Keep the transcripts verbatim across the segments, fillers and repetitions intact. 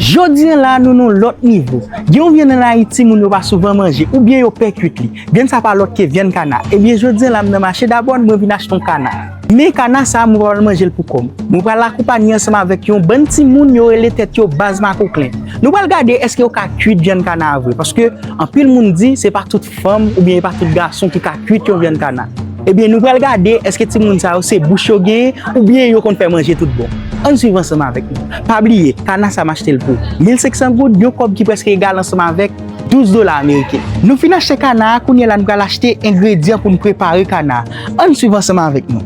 Jodi a la, nou nan lòt nivo. Gen yon vyann ann Ayiti, moun yo pa souvan manje, oubyen yo pè kwit li. Vyann sa pa lòt ke vyann kana. Ebyen, jodi a la, m nan mache Dabòn, mwen vin achte yon kana. Men kana sa, mwen pral manje l pou kò m. Mwen pral akonpanye ansanm avèk yon bann timoun, yo rele tèt yo Baz Makoklen. Nou pral gade èske yo ka kwit vyann kana a vre, paske anpil moun di se pa tout fanm oubyen e pa tout gason ki ka kwit yon vyann kana. Ebyen, nou pral gade èske timoun sa yo se bouch yo genyen oubyen yo konn fè manje tout bon. Ann swiv ansanm avèk nou. Pa bliye, kana sa m achte l pou mil senk san goud, yon kòb ki prèske egal ansanm avèk douz dola ameriken. Nou fin achte kana a, kounye a la nou pral achte engredyan pou n prepare kana a. Ann swiv ansanm avèk nou.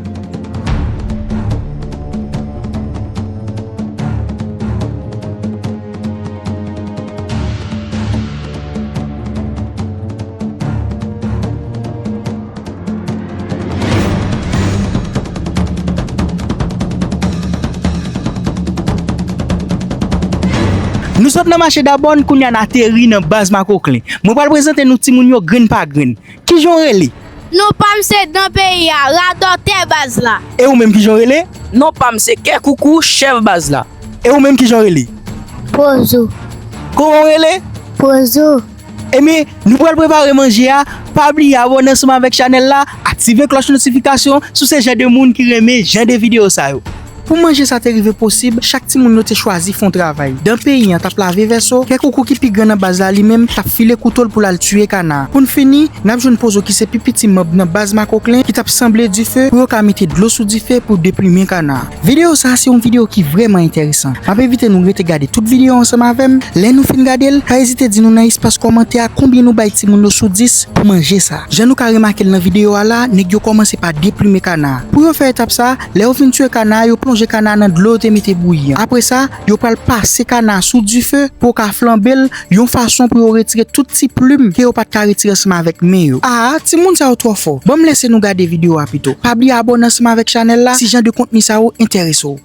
Nou sot nan mache Dabòn, kounye a n ateri nan Baz Makoklen. Mwen pral prezante nou timoun yo grenn pa grenn. Kijan w rele? Non pa m se dan peyi a, radòtè Baz la. E ou menm kijan w rele? Non pa m se Kè Koukou, chèf Baz la. E ou menm kijan w rele? Pozo. Kòman w rele? Pozo. Ebyen, nou pral prepare manje a. Pa bliye abòne ansanm avèk chanèl la, aktive klòch notifikasyon si w se jan de moun ki renmen jan de videyo sa yo. Pou manje sa te rive posib, chak timoun yo te chwazi fè yon travay. Dan peyi an t ap lave vèso, Kè Koukou ki pi gran nan baz la li menm t ap file kouto l pou l al tiye kana a. Pou n fini, n ap jwenn Pozo ki se pi piti manm nan baz Makoklen ki t ap sanble dife pou yo ka mete dlo sou dife pou deplimen kana a. Videyo sa a se yon videyo ki vrèman enteresan. M ap envite nou rete gade tout videyo ansanm avè m. Lè nou fin gade l, pa ezite di nou nan espas kòmantè a konbyen nou bay timoun yo sou dis pou manje sa. Jan nou ka remake l nan videyo a la, nèg yo kòmanse pa deplimen kana a. Pou yo fè etap sa, lè yo fin tiye kana a, yo plonje kana a nan dlo yo te mete bouyi an. Apre sa, yo pral pase kana a sou dife pou yo ka flanbe l yon fason pou yo retire tout ti plim ke yo pa t ka retire ansanm avèk men yo. A, timoun sa yo twò fò. Ban m lese nou gade videyo a pito. Pa bliye abòne ansanm avèk chanèl la si jan de kontni sa yo enterese w.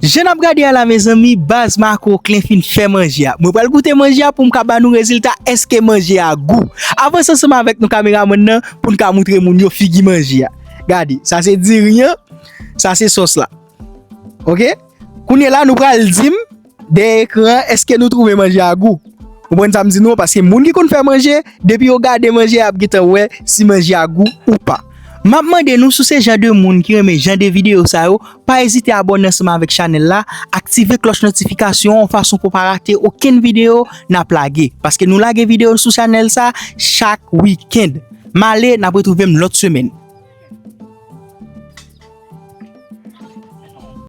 Jan n ap gade a la, mezanmi, baz Marco Clen fin fè manje a. Mwen pral goute manje a pou m ka ba nou rezilta èske manje a gou. Avanse ansanm avèk nou, kameramann nan, pou n ka moutre moun yo figi manje a. Gade, sa se diri an, sa se sòs la. Oke? Kounye la, nou pral di m dèyè ekran an, èske nou twouve manje a gou? Ou konprann sa m di nou an? Paske moun ki konn fè manje, depi yo gade manje a, y ap gentan wè si manje a gou ou pa. M ap mande nou, si w se jan de moun ki renmen jan de videyo sa yo, pa ezite abòne ansanm avèk chanèl la, aktive klòch notifikasyon an yon fason pou w pa rate okenn videyo n ap lage. Paske nou lage videyo sou chanèl sa chak wikenn. M ale, n ap retwouve m lòt semèn.